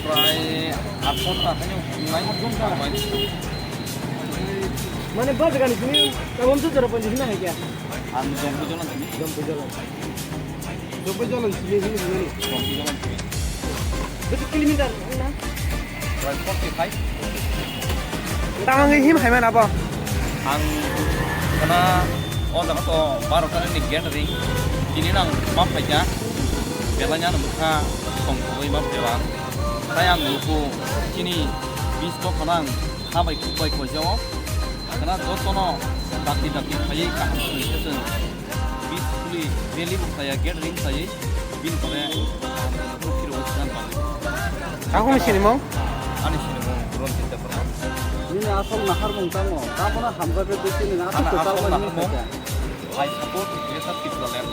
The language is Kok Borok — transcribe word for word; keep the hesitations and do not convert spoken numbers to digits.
Prai aat ghonta haino nai ghonta. Mane ba jaga ni simi tabam se jora ponjis na hai kya? Ang Jompu Jola ni. Jompu Jola. Jompu Jola ni simi simi simi. Jompu Jola ni simi. Bisi kilometer na? Prai forty five. Tang him hai man abo? Ang kana o jaga to baro tarik ni gate ring. Tini nang ma phaikha. Belai ano bwkha tong tongwi ma phaio ang. Tai ang luku chini bis to khana ang kha bai khuk bai koijao. Khana jotono dakti dakti khaiwi kaham sini khe chwng bis khuli rally bo khlaiya, gate ring khlaiwi bini pore kaham phiro sinan bagwi. Akuni sinimung? Ani sinimung Ronjit Debbarma. Nini asol naharmung tamo? Tabono hamjakgwi twi nini asol kwtal bai nini khaikha. I support Greater Tipraland.